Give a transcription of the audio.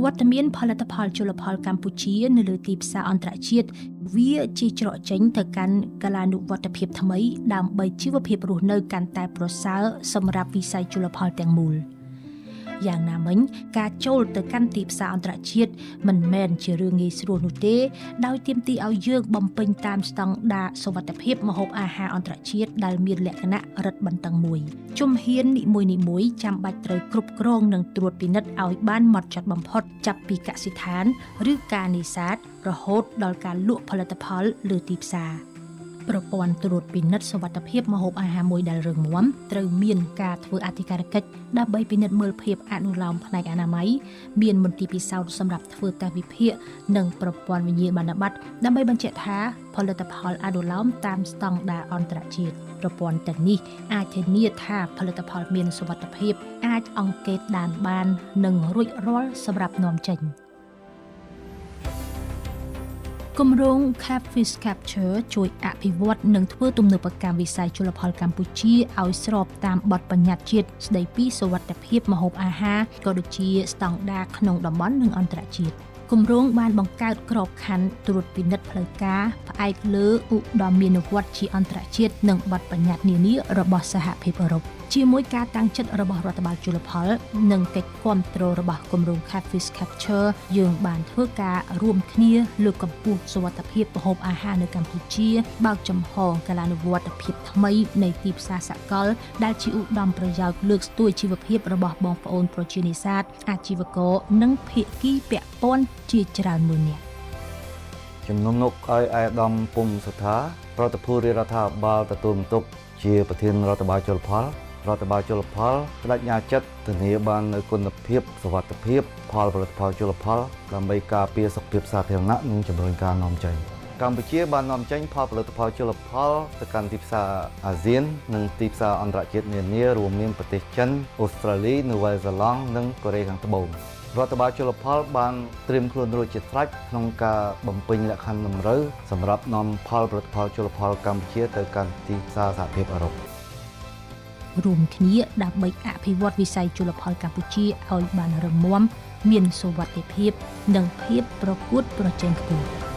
វត្តមានផលិតផលជលផលកម្ពុជានៅលើទីផ្សារអន្តរជាតិវាជាច្រកចេញទៅកាន់កាលានុវត្តភាពថ្មីដើម្បីជីវភាពរស់នៅកាន់តែប្រសើរសម្រាប់វិស័យជលផលទាំងមូល។ យ៉ាងណាមិញការចូលទៅកាន់ទីផ្សារអន្តរជាតិមិនមែនជារឿងងាយស្រួលនោះទេដោយទាមទារឲ្យយើងបំពេញតាមស្តង់ដារសុវត្ថិភាពម្ហូបអាហារអន្តរជាតិដែលមានលក្ខណៈរឹតបន្តឹងមួយ។ ជំហាននីមួយៗចាំបាច់ត្រូវគ្រប់គ្រងនិងត្រួតពិនិត្យឲ្យបានហ្មត់ចត់បំផុតចាប់ពីកសិដ្ឋានឬការនេសាទរហូតដល់ការលក់ផលិតផលលើទីផ្សារ។ ប្រព័ន្ធត្រួតពិនិត្យសុវត្ថិភាពម្ហូបអាហារមួយដែលរឹងមាំត្រូវមានការធ្វើអធិការកិច្ចដើម្បីពិនិត្យមើលភាពអនុលោមផ្នែកអនាម័យមានមន្ទីរពិសោធន៍សម្រាប់ធ្វើតេស្តវិភាគនិងប្រព័ន្ធវិញ្ញាបនបត្រដើម្បីបញ្ជាក់ថាផលិតផលអនុលោមតាមស្តង់ដារអន្តរជាតិ។ ប្រព័ន្ធទាំងនេះអាចធានាថាផលិតផលមានសុវត្ថិភាពអាចអង្កេតដានបាននិងរួចរាល់សម្រាប់នាំចេញ។ គម្រោង Catfish Capture ជួយអភិវឌ្ឍនិងធ្វើទំនើបកម្មវិស័យជលផលកម្ពុជាឲ្យស្របតាមបទបញ្ញត្តិជាតិស្តីពីសុវត្ថិភាពម្ហូបអាហារក៏ដូចជាស្តង់ដារក្នុងតំបន់និងអន្តរជាតិ។ គម្រោងបានបង្កើតក្របខ័ណ្ឌត្រួតពិនិត្យផ្លូវការផ្អែកលើឧត្តមមានុវត្តន៍ជាអន្តរជាតិនិងបទបញ្ញត្តិនានារបស់សហភាពអឺរ៉ុប។ ជាមួយការតាំងចិត្តរបស់រដ្ឋបាលជលផលនិងកិច្ចគាំទ្ររបស់គម្រោង Catfish Capture យើងបានធ្វើការរួមគ្នាលើកកម្ពស់សុវត្ថិភាពម្ហូបអាហារនៅកម្ពុជាបើកចំហកាលានុវត្តភាពថ្មីនៃទីផ្សារសកលដែលជាឧត្តមប្រយោជន៍លើកស្ទួយជីវភាពរបស់បងប្អូនប្រជានេសាទអាជីវករនិងភាគីពាក់ព័ន្ធជាច្រើនម៉ឺននាក់។ ជំនុំនុកឲ្យឯកឧត្តមពុំសុថាប្រតិភូរាជរដ្ឋាភិបាលទទួលបន្ទុកជាប្រធានរដ្ឋបាលជលផលរដ្ឋបាលជលផលបដិញ្ញាចិត្តធានាបាននូវគុណភាពសុវត្ថិភាពផលផលិតផលជលផលដើម្បីការពារសុខភាពសាធារណៈនិងជំរុញការនាំចេញ។ កម្ពុជាបាននាំចេញផលផលិតផលជលផលទៅកាន់ទីផ្សារអាស៊ាននិងទីផ្សារអន្តរជាតិនានារួមមានប្រទេសចិនអូស្ត្រាលីនូវែលសេឡង់និងកូរ៉េខាងត្បូង។ រដ្ឋបាលជលផលបានត្រៀមខ្លួនរួចជាស្រេចក្នុងការបំពេញលក្ខខណ្ឌតម្រូវសម្រាប់នាំផលផលិតផលជលផលកម្ពុជាទៅកាន់ទីផ្សារសហភាពអឺរ៉ុប។ រួមគ្នាដើម្បីអភិវឌ្ឍវិស័យជលផលកម្ពុជាឲ្យបានរឹងមាំមានសុវត្ថិភាពនិងភាពប្រកួតប្រជែងខ្ពស់។